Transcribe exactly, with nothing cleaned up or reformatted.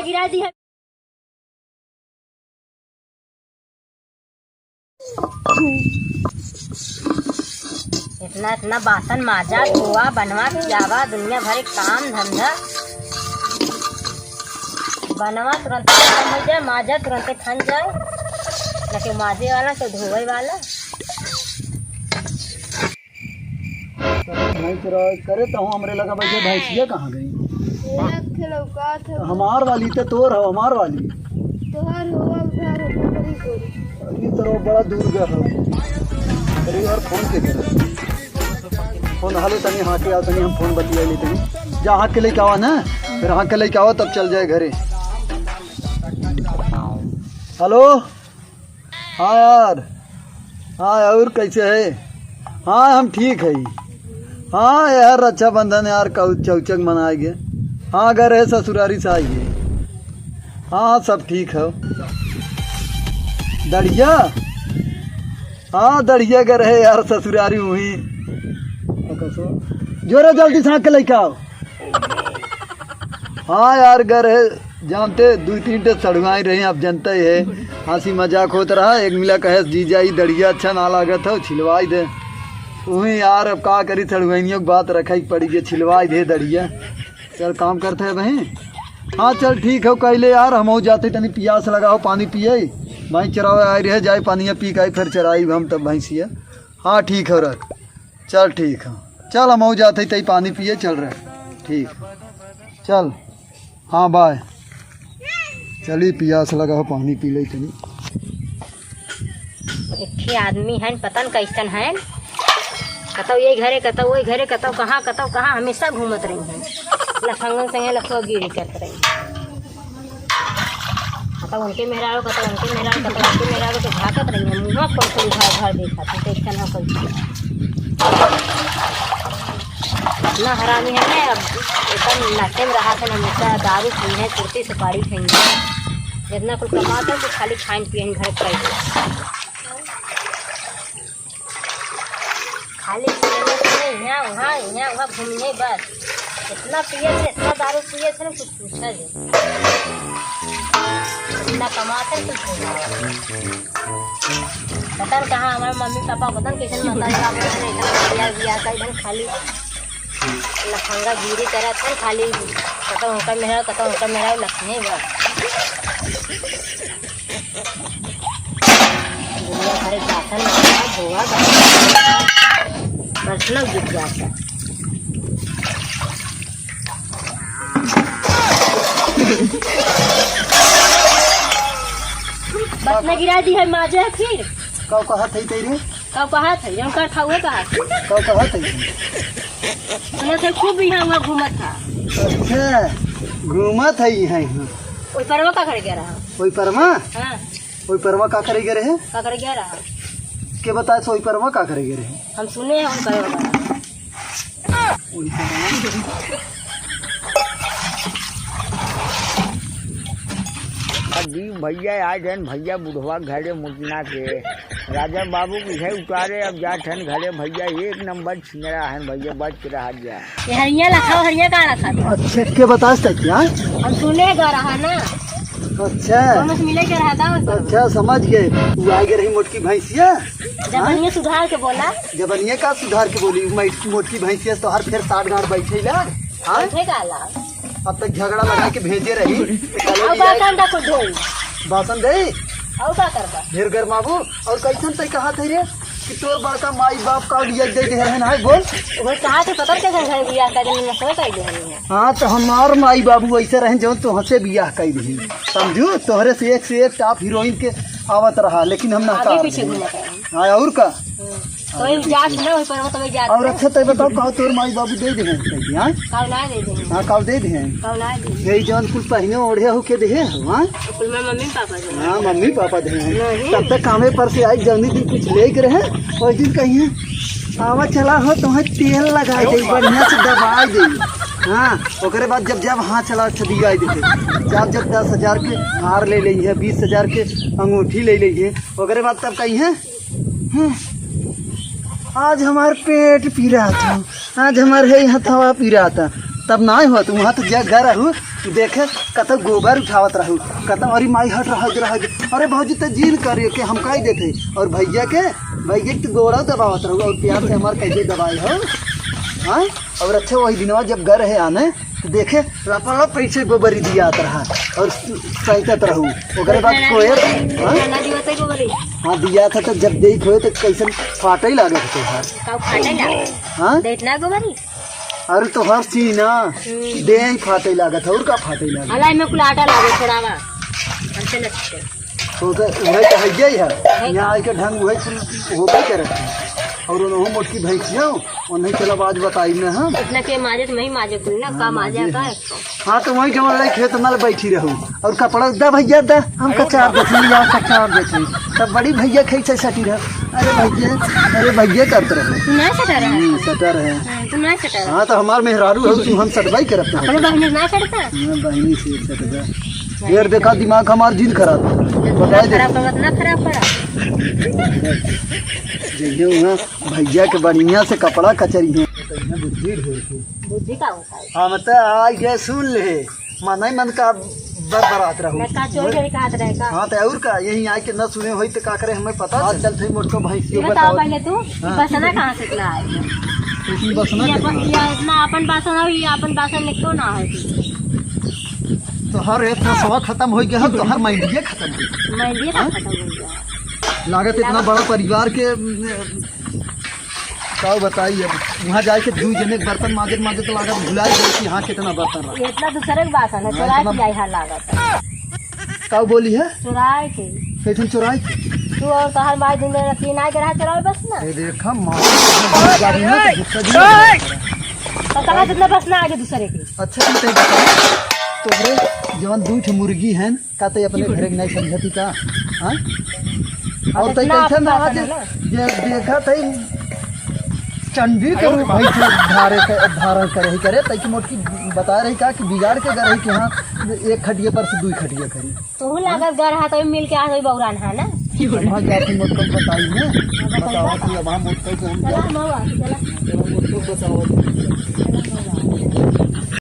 गिरा दी है। इतना, इतना बासन माजा, धोआ, बनवा, खियावा, दुनिया भर के काम धंधा। बनवा तुरंत खतम हो जाए, माजा तुरंत थन जाए, न के माजे वाला, न के धोवे वाला। भैंस चरावे करे तो हूँ, हमरे लगा बैठे, भैंसिया कहाँ गई? एक ठे लौकात है। हमार वाली तो तोर हो, हमार वाली। तोहार हो, उधार हो, बड़ी गोरी। अरे तो बड़ा दूर गया हो। अरे यार, फोन के करे? फोन हाले तनी, हाँ के आओ तनी, हम फोन बतिया ले तनी। जा हाँ के लेके आवा ना, फिर हाँ के लेके आवा, तब चल जाए घरे। हेलो। हाँ यार, हाँ, और कैसे है? हाँ, हम ठीक है। हाँ यार, रक्षाबंधन यार, कउ-, चौचक मनाए गए। हाँ, घर है, ससुरारी से आई है। हाँ, सब ठीक है। दढ़िया? हाँ, दढ़िया घर है यार, ससुरारी हुई। जोरे जल्दी से आके लेके आओ। हाँ यार, घर है, जानते, दुइ तीन ठे सड़ुआई रही, आप जनते ही है, हँसी मजाक होत रहा। एक मिला कहे, "जीजा, ई दढ़िया अच्छा ना लागत हो, छिलवाई दे।" उही यार, अब का करी, सड़ुआइनियों के बात रखे के पड़ी, जे छिलवाई दे दढ़िया। चल, काम करते हैं बहिन। हाँ, चल, ठीक हो, कैले यार, हमहू जाते, तनी पियास लगा हो, पानी पिए, भैंस चरावे आए रहे, जाए पानिया पी के आई, फिर चराई हम तब भैंसिया। हाँ, ठीक हो, रख। चल ठीक है, चल हमहू जात हई तई पानी पिए चल रहे। ठीक, चल, हाँ बाय। चली पियास लगा हो, पानी पी ले तनी। एक ठे आदमी हैं, पता न कैसन हैं, कतौ ये घरे, कतौ वही घरे, कतौ कहाँ, कतौ कहाँ, हमेशा घूमत रही हैं। लफंगन संगे लफंगागिरी करत रही हैं। कतौ उनके मेहरारू, कतौ उनके मेहरारू, कतौ उनके मेहरारू, तो झाँकत रही है, मुँह खोल खोल उघार उघार देखा, तो कैसन हो कैसन। इतना हरामी है ना, अब एकदम नशे में रहा था, हमेशा दारू पी है, सुरती सुपारी खाई है, जितना कुछ कमाता है, तो खाली खाइन पियन घर का ही। खाली पिए से यहाँ वहाँ, यहाँ वहाँ घूमिए बस। इतना पिए थे, इतना दारू पिए थे ना, कुछ पूछा जे। इतना कमाते, कुछ पूछा। पता न कहाँ हमारे मम्मी पापा, पता न कैसे मतारी बाबू ने इतना बियाह, बियाह का एकदम खाली लफंगागिरी करत है, खाली कतौ उनका मेहरा, कतौ उनका मेहरा, लखने बस। दुनिया भर के बासन मांजा, धोआ, बर्तन गिर जाता। बर्तन गिरा दी है, माजे फिर। का कहत है तेरे? का कहत है? जौन कहत है, उहे कहत है। का कहत है? सुनो से खूब यहाँ हुआ घूमत था। अच्छा, घूमत है यहाँ, यहाँ। ओई परवा का करे गया रहा? ओई परमा? हाँ। ओई परवा का करे गए रहे? का करे गया रहा? के बताए से ओई परवा का करे गए रहे? हम सुने हैं, हम करे बता। ओई परवा। अजीब भैया आ गए, भैया बुढ़वा घरे मुतना के। राजा बाबू के है उतारे, अब जात हन घरे भैया, एक नंबर छिनरा है भैया, बच के रहा जा। ये हरिया लखाओ, हरिया का रखा था? अच्छा, के बतास था क्या? हम सुने गा रहा ना। अच्छा। हम मिले के रहा था उस समय। अच्छा, समझ गए। तू आ गए रही मोटकी भैंसिया। जबनिया हाँ? सुधार के बोला। जबनिया का सुधार के बोली? मैं मोटकी भैंसिया तो हर फेर साठ गांठ बैठे ला। हाँ? बैठे का ला? अब तक झगड़ा लगा के भेजे रही। अब बासन का कुछ ढोई। बासन दे? और का करबा? ढेर गरमाबू। और कैसन तै कहा थे रे कि तोर बड़का माई बाप का लिया दे दे रहन है, बोल। वो कहा थे पता कैसे घर बियाह कर देने में सोच आई देने में। हाँ, तो हमार माई बाबू ऐसे रहन जौन तोहसे बियाह कर दे, समझू? तोहरे से एक से एक टॉप हीरोइन के आवत रहा, लेकिन हम ना आगे पीछे घूमत रहे। हाँ, और का? हम्म। तो ये जात ना, वही पर्वत में जात और ना। अच्छा, तो बताओ, का तोर माई बाबू दे दे हैं, हाँ? का ना दे दे हैं। हाँ, का दे दे हैं। का ना दे दे। यही जौन कुछ पहिने ओढ़े हो के दे हैं, हाँ? कुल में मम्मी पापा दे हैं। हाँ, मम्मी पापा दे हैं। नहीं। तब तक कामे पर से आई, जौनी दिन कुछ लेके रहे, वही दिन कहिए, "आवा चला हो, तुम्हें तेल लगा दे, बढ़िया से दबा दे।" हाँ, ओकरे बाद जब, जब हाँ चला, अच्छा दिया दे। जब, जब दस हजार के हार ले ली है, बीस हजार के अंगूठी ले ली है, ओकरे बाद तब कहिए, हम्म, आज हमार पेट पिरात हो, आज हमार है हथवा पिरात। तब नाहीं होत, वहाँ तो जा घर रहू, देखे, कतौ गोबर उठावत रहू, कतौ, "अरे माई, हट, रह दे, रह दे।" "अरे भौजी, त जीन करिए के हम काई देते।" और भैया के, भैया के तो गोड़ा दबावत रहू और प्यार से हमार कैसे दबाए हो, हाँ? और अच्छा, वही दिनवा जब घर है आने, तो देखे, लपड़ लप कैसे गोबरी दियात रहा और सैतत रहू। ओकरे बाद कोयर, हाँ? ना दिया था गोबरी। हाँ, दिया था, तो जब देख होए, तो कैसन फाटे लागत है तोहार। का फाटे लागत? हाँ? देख ना गोबरी। अरे तोहार सीना, हम्म। देह ही फाटे लागत है, और का फाटे लागत? अलाई में कुल आटा लागत, छोड़ावा। हमसे न छूटे। तो, तो वही तो है, यही है। है। यहाँ आके ढंग वही कुल होबे करत है। और उन्हों मोटकी भैंसियों, उन्हें चलो आज बताई न हम। इतना के माजे तो नहीं माजे कुल ना, का हाँ, माजे माजे का है। है। हाँ, तो वही जवन लाई खेत में बैठी रहू। और कपड़ा दा भैया, दा, हम अरे कचार बा- देते हैं, यार, कचार देते हैं। तब बड़ी भैया खई से सटी रह। अरे भैया, अरे भैया करत रहे। तू ना सटा रहा। हम्म, सटा रहे। हाँ, तू ना सटा रहा। हाँ, तो हमार मेहरारू हो, तू हम सटवाई करत रहे। अपने बहिनी ना सटता? हाँ, बहिनी से सटता। यार, देखा, दिमाग हमार जिन खराब। बता दे। खराब करत ना, खराब करा। जइहे वहाँ भैया के बढ़िया से कपड़ा कचरी है। बुद्धि ढेर के। बुद्धि का होता है? हम तो आइ गए, सुन ले। मनई मन का बरबरात रहू। मैं का चोरी चोरी कहत रहे का? हाँ, तो और का, यही आइ के न सुने होई तो का करे, हमें पता आज चल। चलते मोटको भैंसियों ये बताओ बताओ। पहले तू, हाँ। बसना कहाँ से इतना आए? इसमें बसना ये कितना अपन, है? ये इतना अपन बसना हो, ये अपन बसना निकलो ना है। तो हर एक रसवा खत्म हो गया, तो हर माइंडिये खत्म हो गया। माइंडिये हाँ? खत्म हो गया। लागत इतना लागत बड़ा परिवार के, का बताई अब, वहाँ जाए के दू जने के बर्तन माजत माजत लागत भुला गए कि हाँ, कितना बर्तन रहा। ये इतना दूसरे के बात है ना, हाँ, चुराए इतना के आई हाल लागत है। का बोली है? चुराए के। कैसे चुराए के? तू और तोहर माई दुनो रखी ना के रहा चुराए बस ना। ये देखा, माँ, गाड़ी में तो गुस्सा भी लग रहा है। तो कहाँ से इतना बस ना आगे दूसरे के? अच्छा, तुम तो ये बताओ, तोहरे जवन दू ठे मुर्गी हैं, का तै अपने घरे के नहीं समझती का? हाँ? और अब तै इतना कैसे आपकी ना बात आज है ना। जे देखा तै चंडी के रूप भाई से धारे के, धारण करे ही करे, तै की मोटकी बता रही का कि बिगाड़ के गए रही कि हाँ, एक खटिया पर से दुई खटिया करी। तोहू लागत गए रहा, तभी मिल के आ गई बौरान है ना? अब हाँ, जाती मोटको बताई ना, हाँ, बताई बताओ बा। कि अब हाँ, मोटको के हम चला, हम आओ, आके चला। चलो, मोटको बताओ। चला, हम आओ।